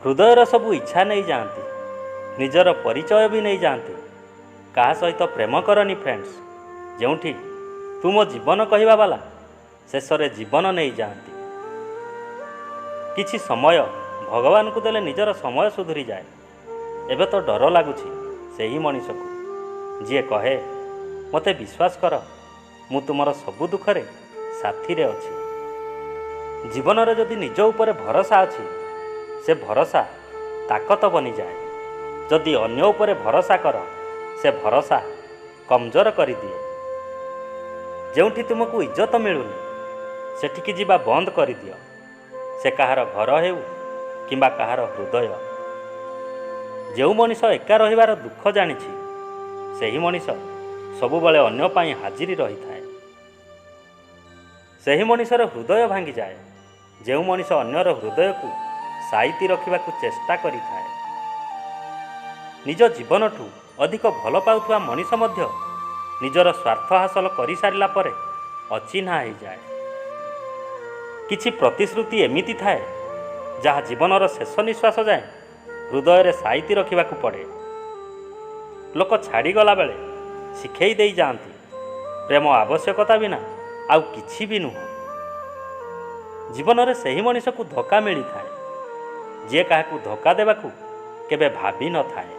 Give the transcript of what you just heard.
ହୃଦୟର ସବୁ ଇଚ୍ଛା ନେଇଯାଆନ୍ତି, ନିଜର ପରିଚୟ ବି ନେଇଯାଆନ୍ତି। କାହା ସହିତ ପ୍ରେମ କରନି ଫ୍ରେଣ୍ଡସ୍, ଯେଉଁଠି ତୁ ମୋ ଜୀବନ କହିବା ବାଲା ଶେଷରେ ଜୀବନ ନେଇଯାଆନ୍ତି। କିଛି ସମୟ ଭଗବାନଙ୍କୁ ଦେଲେ ନିଜର ସମୟ ସୁଧୁରିଯାଏ। ଏବେ ତ ଡର ଲାଗୁଛି ସେହି ମଣିଷକୁ, ଯିଏ କହେ ମୋତେ ବିଶ୍ୱାସ କର, ମୁଁ ତୁମର ସବୁ ଦୁଃଖରେ ସାଥିରେ ଅଛି। ଜୀବନରେ ଯଦି ନିଜ ଉପରେ ଭରସା ଅଛି, ସେ ଭରସା ତାକତ ବନିଯାଏ। ଯଦି ଅନ୍ୟ ଉପରେ ଭରସା କର, ସେ ଭରସା କମଜୋର କରିଦିଏ। ଯେଉଁଠି ତୁମକୁ ଇଜ୍ଜତ ମିଳୁନି, ସେଠିକି ଯିବା ବନ୍ଦ କରିଦିଅ, ସେ କାହାର ଘର ହେଉ କିମ୍ବା କାହାର ହୃଦୟ। ଯେଉଁ ମଣିଷ ଏକା ରହିବାର ଦୁଃଖ ଜାଣିଛି, ସେହି ମଣିଷ ସବୁବେଳେ ଅନ୍ୟ ପାଇଁ ହାଜିରି ରହିଥାଏ। ସେହି ମଣିଷର ହୃଦୟ ଭାଙ୍ଗିଯାଏ, ଯେଉଁ ମଣିଷ ଅନ୍ୟର ହୃଦୟକୁ ସାଇତି ରଖିବାକୁ ଚେଷ୍ଟା କରିଥାଏ। ନିଜ ଜୀବନଠୁ ଅଧିକ ଭଲ ପାଉଥିବା ମଣିଷ ମଧ୍ୟ ନିଜର ସ୍ୱାର୍ଥ ହାସଲ କରିସାରିଲା ପରେ ଅଚିହ୍ନା ହେଇଯାଏ। କିଛି ପ୍ରତିଶ୍ରୁତି ଏମିତି ଥାଏ, ଯାହା ଜୀବନର ଶେଷ ନିଶ୍ୱାସ ଯାଏଁ ହୃଦୟରେ ସାଇତି ରଖିବାକୁ ପଡ଼େ। ଲୋକ ଛାଡ଼ିଗଲା ବେଳେ ଶିଖେଇ ଦେଇ ଯାଆନ୍ତି, ପ୍ରେମ ଆବଶ୍ୟକତା ବିନା ଆଉ କିଛି ବି ନୁହଁ। ଜୀବନରେ ସେହି ମଣିଷକୁ ଧୋକା ମିଳିଥାଏ, ଯିଏ କାହାକୁ ଧୋକା ଦେବାକୁ କେବେ ଭାବି ନଥାଏ।